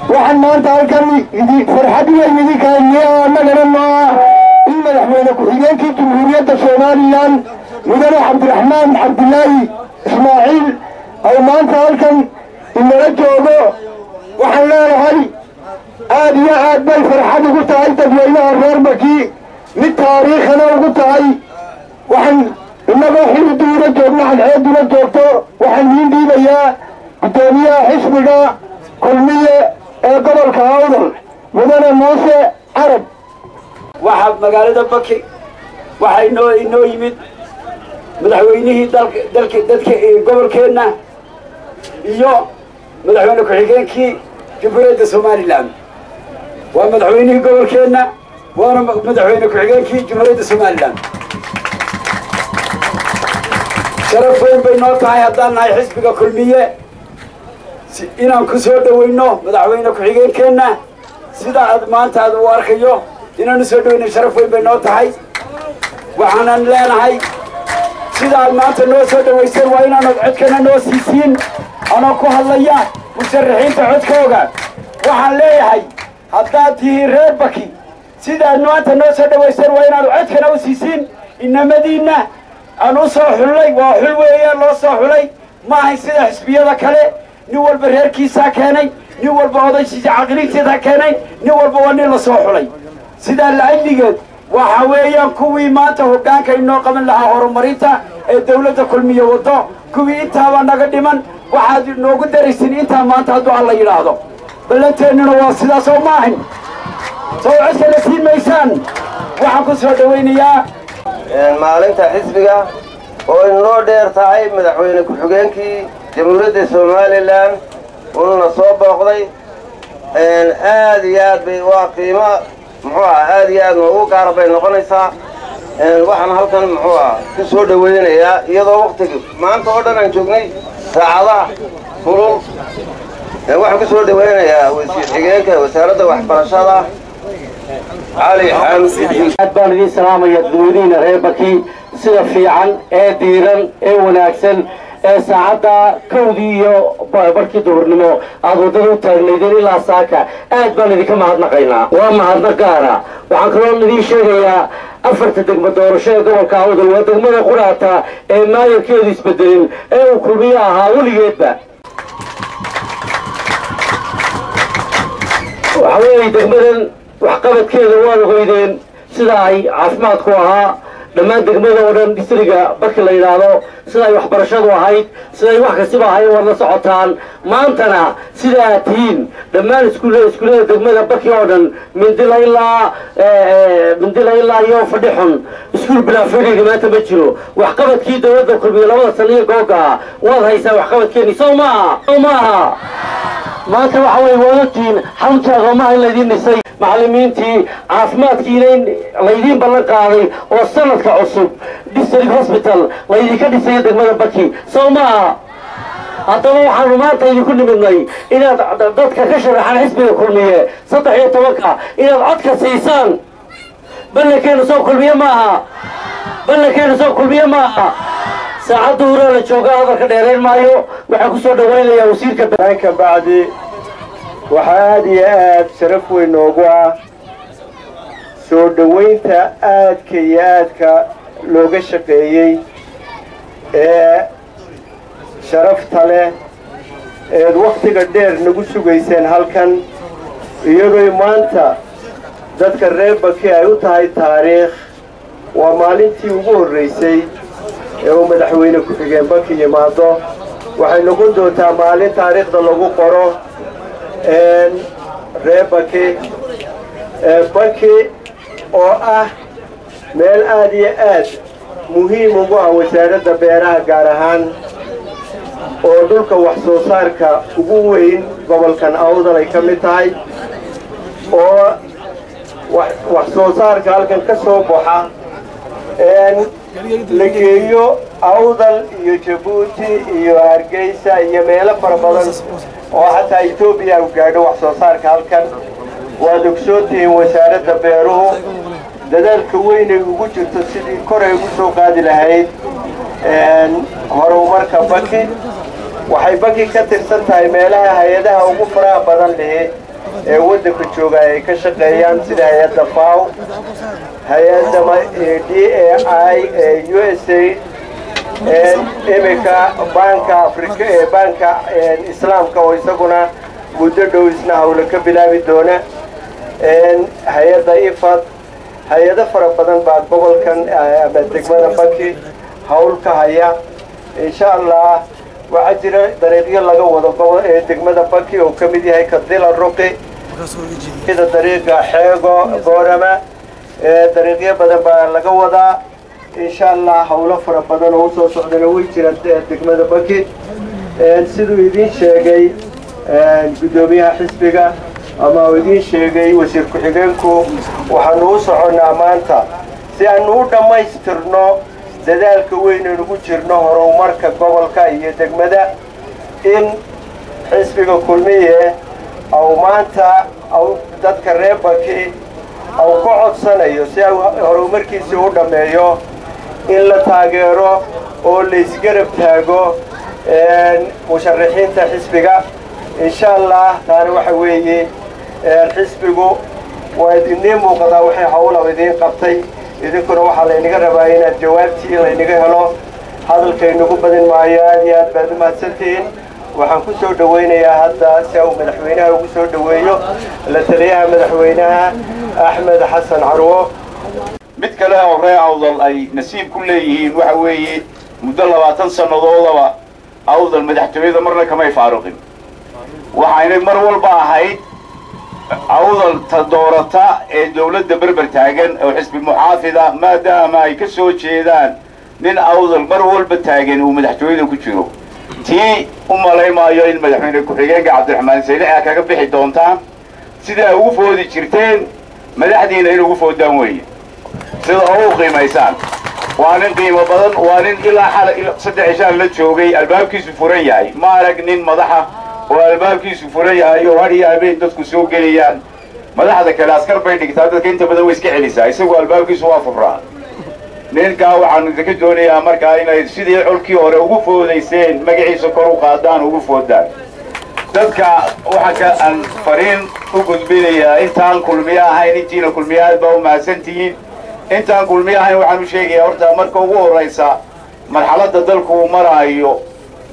Waxaan maanta halkan farxad weyn idinka annagana maa in madaxweyne ku-xigeenkii Jamhuuriyadda Somalilan, mudane Cabdiraxmaan Cabdilaahi Ismaaciil, ay maanta halkan inala joogo. Waxaan leenahay aad iyo aad bay farxad ugu tahay dadweynaha reer Baki, mid taariikhana ugu tahay. Waxaan innagoo xiliduuna joogno, xadxeeduna joogto, waxaan idiin dhiibayaa guddoomiyaha xisbiga Kulmiye ee gobolka Awdal, mudane Muuse Carab. Waxaa magaalada Baki waxaa inoo yimid madaxweynihii dalka dalka dadka gobolkeenna iyo madaxweyne ku-xigeenkii Jamhuuriyadda Somalilan. Waa madaxweynihii gobolkeenna, waana madaxweyne ku-xigeenkii Jamhuuriyadda Somalilan. Sharaf weyn bay noo tahay haddaan nahay xisbiga Kulmiye inaan ku soo dhaweyno madaxweyne ku-xigeenkeenna sida aad maanta aad u arkayo. Inaan u soo dhaweyno sharaf weyn bay noo tahay. Waxaanan leenahay, sida aad maanta noo soo dhawayseen waa inaanad codkana noo siisiin. Anoo ku hadlaya musharaxiinta codkooga, waxaan leeyahay, haddaad tihiin reer Baki, sidaad maanta noo soo dhawayseen waa inaad codkana u siisiin inamadiinna aan u soo xullay. Waa xul weeyaan loo soo xulay, ma ahayn sida xisbiyada kale. Nin walba reerkiisaa keenay, nin walba odaysiisa caqliintiisaa keenay, nin walba waa nin la soo xulay. Sidaa la'ajligeed waxa weeyaan kuwii maanta hoggaanka inoo qaban lahaa horumarinta ee dawladda Kulmiye waddo, kuwii intaaba naga dhiman waxaad inoogu daraysin intaa maanta hadduu Alla yidhaahdo. Ballanteennuna waa sidaas, oo ma ahin soo codkana siin maysaan? Waxaan ku soo dhawaynayaa maalinta xisbiga oo inoo dheer tahay madaxweyne ku-xigeenkii Jamhuuriyadda Somalilan uuna soo booqday. Aad iyo aad bay waa qiimo, muxuu aha, aad iyo aad noogu gaara bay noqonaysaa. Waxaan halkan, muxuu aha, ku soo dhawaynayaa, iyadoo waktiga maanta oo dhan aan joognay saacadaha kulul, waxaan ku soo dhawaynayaa wasiir xigeenka wasaaradda waxbarashada, Cali Xamdi. Aad baan idiin salaamaya dadweynihiina reer Baki, sida fiican ee diiran ee wanaagsan ee saacadda 1dii iyo barkii duhurnimo aada waddada u taagnaydeen ilaa saaka. Aad baan idinka mahadnaqaynaa, waa mahadnaq gaara. Waxaan kaloo idiin sheegayaa afarta degmo doorasho ee gobolka Awdal waa degmada quraata ee maayarkeedu isbedelin ee uu Kulmiye ahaa weligeedba. Waxa weeye degmadan waxqabadkeeda waad ogeydeen sida ay caafimaadku ahaa dhammaan degmada oo dhan, districtga Baki la yidhaahdo, sida ay waxbarashadu ahayd, sida ay wax kastiba ahayd waad la socotaan. Maantana sida aad tihiin dhammaan iskuullada degmada Baki oo dhan, Mindila ilaa iyo Fadhixun, iskuul bilaafiriga maanta ma jiro. Waxqabadkii dowladda Kulmiye 2da sano iyo googaa waad haysaa waxqabadkeeni, sow maaha? Sow maaha? Maanta waxa weye waad ogtihiin xaruntii agoomaha in laydiin dhisay, macallimiintii, caafimaadkiina in laydiin ballan qaaday oo sanadka cusub district hospital laydinka dhisayo degmada Baki, sow maaha? Haddaba waxaanu maanta idinku nimidnay inaad dadka ka sharaxaan xisbiga Kulmiye 13-ka inaad codka siisaan. Ballankeenu soo Kulmiye maaha? Ballankeenu soo Kulmiye maaha? Saacadda huraa la joogaa, hadalka dheerayn maayo. Waxaan ku soo dhawaynayaa wasiirka. Ka bacdi, waxaa aada iyo aad sharaf weyn noogu ah soo dhoweynta aadka iyo aadka looga shaqeeyey ee sharafta leh eed wakhtiga dheer nagu sugayseen halkan, iyadoo maanta dadka reer Baki ay u tahay taariikh. Waa maalintii ugu horraysay ee uu madaxweyne ku-xigeen Baki yimaado. Waxay noqon doontaa maalin taariikhda lagu qoro reer Baki. Baki oo ah meel aad iyo aad muhiim ugu ah wasaaradda beeraha gaar ahaan, oo dhulka wax soo saarka ugu weyn gobolkan Awdal ay ka mid tahay, oo wax soo saarka halkan ka soo baxa la geeyo Awdal iyo Jabuuti iyo Hargeysa iyo meelo fara badan oo xataa Etoobiya u gaadho wax soo saarka halkan. Waad ogsoontihiin wasaaradda beeruhu dadaalka weynay ugu jirto sidii kor ay ugu soo qaadi lahayd horumarka Baki. Waxay Baki ka tirsan tahay meelaha hay-adaha ugu faraha badan lihi ee waddanka jooga ay ka shaqeeyaan, sida hay-adda FAO, hay-adda DAI ee USAID, iminka Baanka Afrika ee Baanka Islaamka oo isaguna muddo dhow isna hawlo ka bilaabi doona, hay-adda IFAD. Hay-ado fara badan baa gobolkan ama degmada Baki hawl ka haya. Insha Allah, waxaa jira dariiqyo laga wado ee degmada Baki oo ka mid yahay Kadila Ruqi, sida dariiqa Xeego Boorama. Dariiqyo badan baa laga wadaa. Insha Allah, hawlo fara badan oo usoo socdana way jiraan degmada Baki. Siduu idiin sheegay guddoomiyaha xisbiga ama uu idiin sheegay wasiir ku-xigeenku, waxaanu u soconnaa maanta si aanu u dhammaystirno dadaalka weyn ugu jirno horumarka gobolka iyo degmada, in xisbiga Kulmiye au maanta au dadka reer Baki au ka codsanayo si au horumarkiisii u dhammeeyo in la taageero oo la isgarab taago musharaxiinta xisbiga. Insha Allah, taani waxa weeye xisbigu waa idiniin muuqataa waxay hawla idiin qabtay. Idinkuna waxaa laynaga rabaa inaad jawaabtii laynaga helo. Hadalkaynagu badin maayo. Aad iyo aad baad u mahadsantihiin. Waxaan ku soo dhowaynayaa hadda si uu madaxweynaha ugu soo dhoweeyo la taliyaha madaxweynaha, Axmed Xasan Carwo. Mid kale oo reer Awdal ay nasiib ku leeyihiin waxa weeye, muddo 20 sannadoodaba Awdal madaxtooyada marna kamay faaruqin. Waxaynay mar walba ahayd Awdal ta doorata ee dawladda berber taagan oo xisbi muxaafida, maadaama ay ka soo jeedaan nin Awdal mar walba taagan uu madaxtooyada ku jiro. Tii u malay maayo in madaxweyne ku-xigeenka Cabdiraxmaan Saylici a kaga bixi doontaan. Sidaa ugu foodi jirteen madaxdiina in ugu foodaan weeye, sida oo u qiimaysaan. Waa nin qiimo badan, waa nin ilaa xal 3 cishaan la joogay albaabkiisu furan yahay. Ma arag nin madaxa oo albaabkiisu furan yahay oo har iyo habeen dadku soo gelayaan. Madaxda kale askar bay dhigtaa, dadka inta badan way iska celisaa, isagu albaabkiisu waa furaa. Ninkaa waxaanu idinka doonayaa markaa inay sidii colkii hore ugu foodayseen, magaciisa kor u qaadaan, ugu foodaan. Dadka waxaa ka aan fariin u gudbinayaa intaan Kulmiye ahayn. Intiina Kulmiye aad baa u mahadsantihiin. Intaan Kulmiye ahayn waxaan u sheegayaa, horta marka ugu horraysa, marxaladda dalku uu maraayo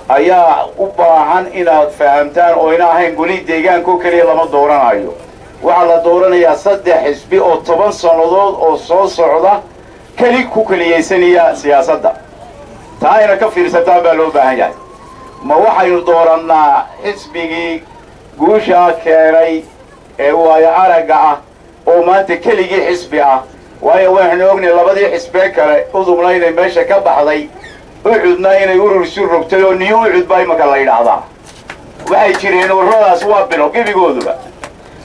ayaa u baahan inaad fahamtaan oo ina ahayn goli deegaanka oo keliya lama dooranayo. Waxaa la dooranayaa 3 xisbi oo 10 sannadood oo soo socda keli ku keliyaysanaya siyaasadda. Taa ayna ka fiirsataan baa loo baahan yahay. Ma waxaynu doorannaa xisbigii guushaa keenay ee waayo aragga ah oo maanta keligii xisbi ah? Waayo waxaynu ognahay labadii xisbee kale, Udubna inay meesha ka baxday, Ucudna inay urur isu rogtay oo Niyo Ucud baa imanka la yidhaahdaa. Waxay jireen ururadaas waa bilo gebigooduba.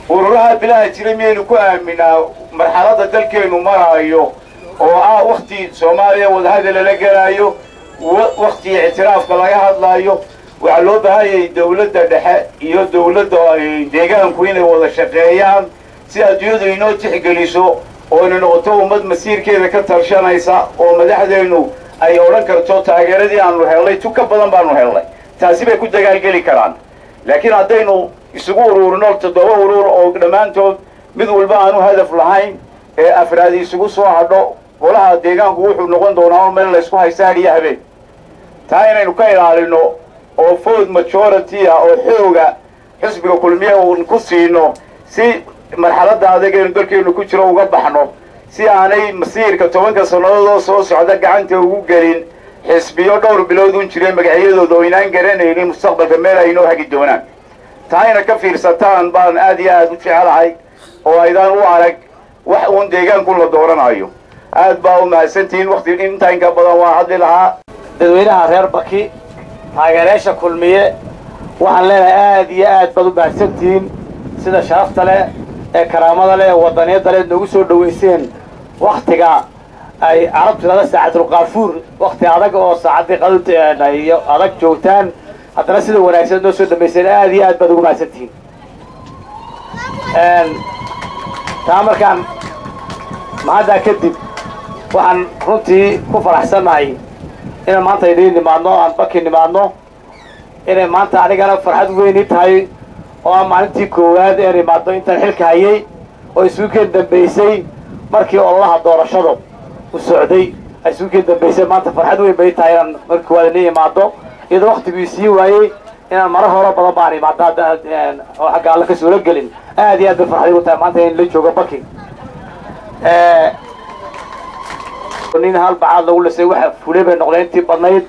Ururaha bilaha jiray miyaynu ku aaminaa marxaladda dalkeennu maraayo oo ah wakhti Soomaaliya wadahadal lala gelaayo, wakhti ictiraafka laga hadlaayo? Waxaa loo baahanyay dawladda dhexe iyo dawladda deegaanku inay wada shaqeeyaan si adduunyadu inoo tixgeliso oo aynu noqoto ummad masiirkeeda ka talshanaysa oo madaxdeennu ay odhan karto taageeradii aanu hellay tu ka badan baanu hellay. Taasi bay ku dagaalgeli karaan. Laakiin haddaynu isugu uruurino 7 urur oo dhammaantood mid walba aanu hadaf lahayn ee afraadi isugu soo hadho, golaha deegaanku wuxuu noqon doonaa oo meel laysku haysta hadhiyo habeen. Taa inaynu ka ilaalino oo vote majority ah oo xooga xisbiga Kulmiye uun ku siino si marxaladda adag aynu dalkeennu ku jiro uga baxno, si aanay masiirka 10-ka sannadood oo soo socda gacanta ugu gelin xisbiyo dhowr bilood un jireen magacyadooda oo inaan garanaynin mustaqbalka meel ay inoo hagi doonaan. Taa ina ka fiirsataan baan aad iyo aad u jecelahay oo aydaan u arag wax uun deegaanku la dooranayo. Aad baa u mahadsantihiin. Waqti intaa inka badan waan hadli lahaa. Dadweynaha reer Baki, taageerayaasha Kulmiye, waxaan leenahay aad iyo aad baad u mahadsantihiin sida sharafta leh ee karaamada leh ee wadaniyadda leh noogu soo dhoweyseen wakhtiga ay carabtu tirahda saacatulqaafuur, wakhti adag oo saacaddii qadunta ay adag joogtaan, haddana sida wanaagsan noo soo dhammayseen, aad iyo aad baad ugu mahadsantihiin. Taa markaan mahaddaa kadib, waxaan runtii ku faraxsannahay inaan maanta idiin nimaadno, aan Baki nimaadno, inay maanta anigana farxad weyn ii tahay oo aan maalintii koowaad ee imaadno intaan xilka hayay oo isugu keen dambaysay markii ololaha doorashadu u socday ay isugu keen dambaysay. Maanta farxad weyn bay tahay inaan markii koowaad inii imaado, iyadoo waktiguu sii waayey inaan maro hore badan baan imaado oo xagga Alle ka suuro gelin. Aad iyo aad bay farxad igu tahay maanta in la joogo Baki. Nin hal bacaad lagu lisay waxa fulay bay noqdeen intii badnayd.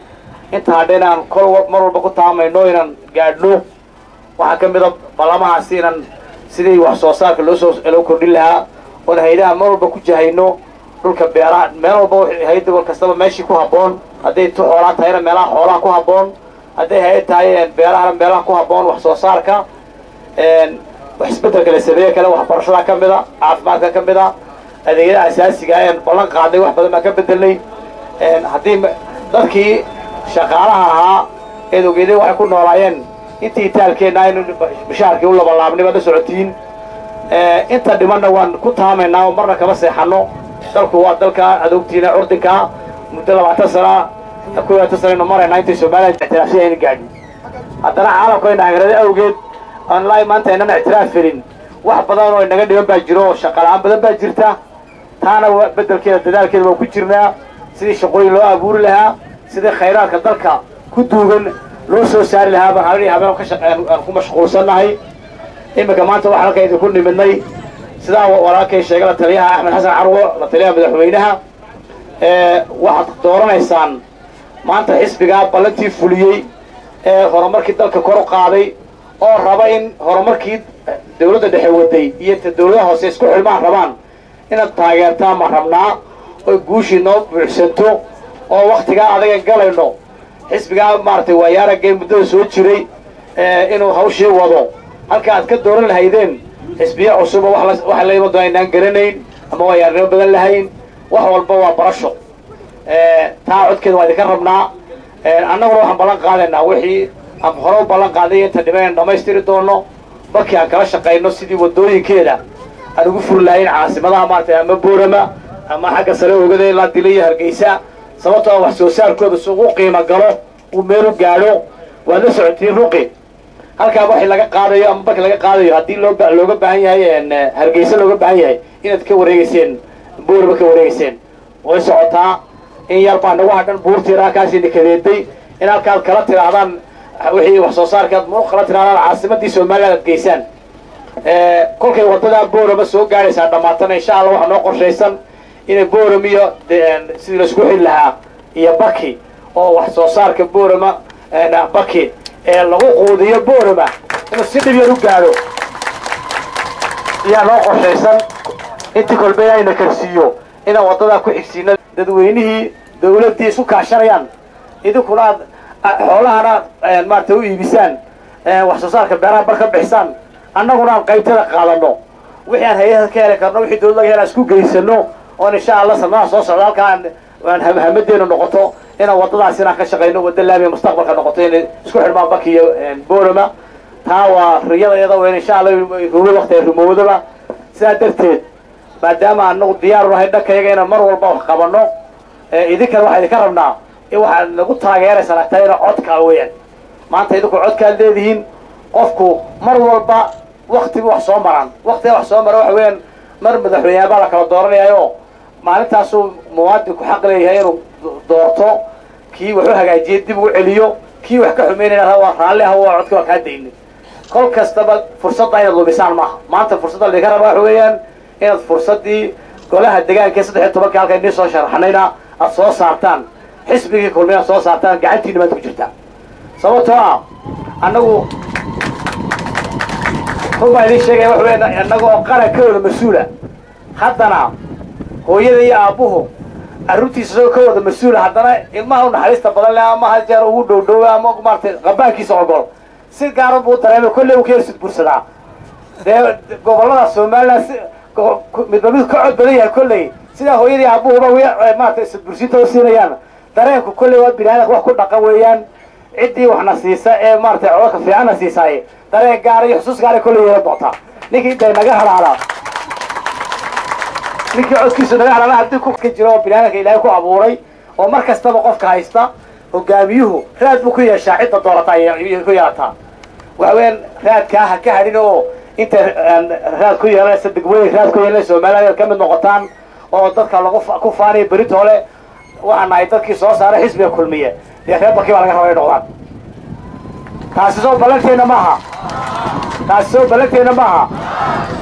Inta hadheen aan kol mar walba ku taamayno inaan gaadhno waxaa ka mid a ballamahaasi inaan sidii wax soo saarka loo soo loo kordhin lahaa oon haydaha mar walba ku jahayno dhulka beeraha, meel walba hayadda gobol kastaba meeshii ku habboon, hadday tu xoolaa tahayna meelaha xoolaha ku habboon, hadday hay tahay beerahana meelaha ku habboon wax soo saarka. Wax isbeddelka la sameeye kale waxbarashada ka mid a, caafimaadka ka mid a, adeegyada asaasiga ayaan ballan qaadnay, wax badan baan ka bedelnay. Haddii dadkii shaqaalaha ahaa eed ogeedeen waxay ku noolaayeen intii itaalkeenna aynu mishaarkii u labalaabnay baad la socotiin. Inta dhimanna waan ku taamaynaa oo marna kama seexanno. Dalku waa dalka adoogtiina curdinka muddo 20 sana 21 sanaynu maraynaa intay Soomaaliya ictiraafsi ayna gaadhin, haddana caalamka ayna hagrada awgeed aan laa maanta aynan ictiraaf helin. Wax badan oo inaga dhiman baa jiro oo shaqa la'aan badan baa jirta. Taana beddelkeeda dadaalkeeda waan ku jirnaa sidii shaqooyin loo abuuri lahaa, sidii khayraadka dalka ku duugan loo soo saari lahaa baan habeen iyo habeen ka shaqeyn aan ku mashquulsannahay. Iminka maanta waxaan halkan idinku nimidnay sidaa walaalkay sheegay la taliyaha Axmed Xasan Carwo, la taliyaha madaxweynaha. Waxaad dooranaysaan maanta xisbigaa ballantii fuliyey ee horumarkii dalka kor u qaaday oo raba in horumarkii dawladda dhexe waday iyo ta dawladaha hoose isku xidhmaan rabaan inaad taageertaan ma rabnaa oy guushii noo buuxsanto oo wakhtigaa adagan galayno xisbigaa maaragtay waayaaragee muddada soo jiray inuu hawshii wado halka aad ka dooran lahaydeen xisbiye cusub oo waxa la iman doona aynaan garanayn ama waayaarnimo badan lahayn. Wax walba waa barasho. Taa codkeeda waa idinka rabnaa. Annaguna waxaan ballan qaadaynaa wixii aan hore u ballan qaaday inta dhiman dhammaystiri doono markii aan kala shaqayno sidii waddooyinkeeda aan ugu furi lahayn caasimadaha maaragtay ama Boorama ama xagga sare oogada ilaa Dila iyo Hargeysa, sababtoo ah wax soo saarkooda si ugu qiimo galo uu meel u gaadho. Waad la socotiin Ruqi halkaa waxii laga qaadayo ama marka laga qaadayo haddii loo looga baahan yahay Hargeysa looga baahan yahay inaad ka wareegeyseen Boorama ka wareegeyseen. Way socotaa, in yar baa nagu hadhan buurtiira halkaasii nikadeeday in halkaad kala tidhaahdaan wixii wax soo saarkaad muu kala tidhahdaan caasimadii Somaliland aad geysaan. Kolkay waddadaa Boorama soo gaadhaysaa dhammaatana insha Allah waxaa noo qorshaysan inay Boorama iyo sidii laisku xili lahaa iyo Baki oo wax soo saarka Boorama Baki ee lagu quudiyo Boorama inuu si dhib yar u gaadho ayaa noo qorshaysan. Intii kolba ayna karsiiyo inaan waddadaa ku xigsiino dadweynihii dawladdii isku kaashanayaan, idinkuna aad xoolahana maarata u iibisaan, wax soo saarka beeraha bar ka bixisaan, annaguna aan qaybtada qaadano, wixii aan hay-adaha ka heli karno, wixii dawlad laga hela isku geysano, oon insha Allah sanadaha soo socda halkaa aan hamadeenu noqoto inaan waddadaas inaan ka shaqayno, wadda laamiya mustaqbalka noqoto inay isku xidhmaan Baki iyo Boorama. Taa waa riyada iyada weyn insha Allah rumo waqti ay rumowdaba. Sidaa darteed maadaama anagu diyaar u nahay dhankayaga inaan mar walba wax qabanno, idinkana waxaa idinka rabnaa in waxaad nagu taageeraysaa tayna codka weeyaan. Maanta idinku codkaad leedihiin, qofku mar walba waktiba wax soo maraan, waktiga wax soo mara waxa weeyaan mar madaxweyneha baa la kala dooranayaayo, maalintaasuu muwaadinku xaq leeyahay inuu doorto kii wax u hagaajiyey dib ugu celiyo, kii wax ka xumeynaya waa raalli ah, waa codka waa kaa daynay. Kol kastaba fursadda inaad lumisaan maaha. Maanta fursadda laydinka rabaa waxa weeyaan inaad fursaddii golaha deegaanka 13-ka halka idiin soo sharaxnayna aad soo saartaan, xisbigii kulmiya aad soo saartaan, gacantiina maad ku jirtaa. Sababtoo ah annagu run baa idiin sheegaya waxa weeyaan annaga oo qarankooda mas-uula, haddana hooyada iyo aabbuhu carruurtiisa isagoo ka wada mas-uula, haddana ilmaha u naxariista badan leh ama hal jeer ugu dhowdhowa ama maaragtay qabaankiisa ogol si gaaran buu dareemay, kolley uu ka yar sudbursadaa. Dee gobollada Somaliland si midba mid ka cod badan yahay kolley sidaa hooyadii aabbuhuba maaragtay sudbursiinta u siinayaan, dareenku kolley waa bini aadamka wax ku dhaqan weeyaan. Ciddii waxna siisa ee maaragtay codadka fiicanna siisaay dareen gaara iyo xusuus gaara kolley yeelan doontaa. Ninkii intay naga halaala, ninkii codkiisu naga halaala haddii ku jiro oo bini aadamka Ilaahay ku abuuray oo mar kastaba qofka haysta hogaamiyuhu raad buu ku yeeshaa, cidda doorataa ku yeelataa. Waxa weeyaan raadkaa ha ka hadhin oo intay raad ku yeelanaysa degmooyin raad ku yeelanaysa Somaliland inaad ka mid noqotaan oo dadka lagu ku faanaya berito hole waxaan nahay dadkii soo saaray xisbiga kulmiye. Dee reer Baki baa laga rabaa inay noqdaan. Taasi soo ballanteenna maaha, taasi soo ballanteenna maaha.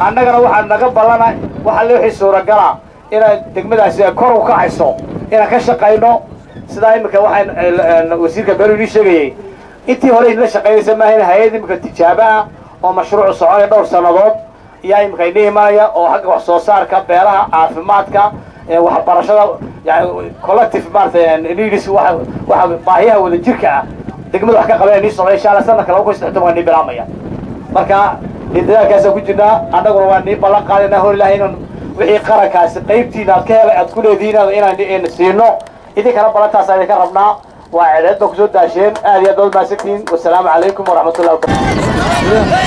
Annagana waxaa naga ballana waxa le wixii suuragala inaan degmadaasi kor u kacayso inaan ka shaqayno. Sidaa iminka waxaan wasiirka beeru inii sheegayay intii hore idinla shaqaynaysa maaha in hay-ad iminka tijaabo ah oo mashruucu soconaya dhowr sannadood ayaa iminka inii imanaya oo xagga wax soo saarka beeraha, caafimaadka, waxbarashada, yani collective maaragtay needs, waxa baahiyaha wadajirka ah degmada wax ka qabanaya nii socda insha Allah sanadka 2013 nii bilaabmaya. Marka dadaalkaasaan ku jirnaa, annaguna waa nii ballan qaadaynaa hor Ilaahay inaan wixii qarankaasi qaybtiina aad ka helay aad ku leedihiin inaan siino, idinkana ballantaas idinka rabnaa. Waa cedeed baa kusoo daasheen, aad iyo aad baad mahadsantihiin. Wasalaamu calaykum waraxmatullahi wabarakatu.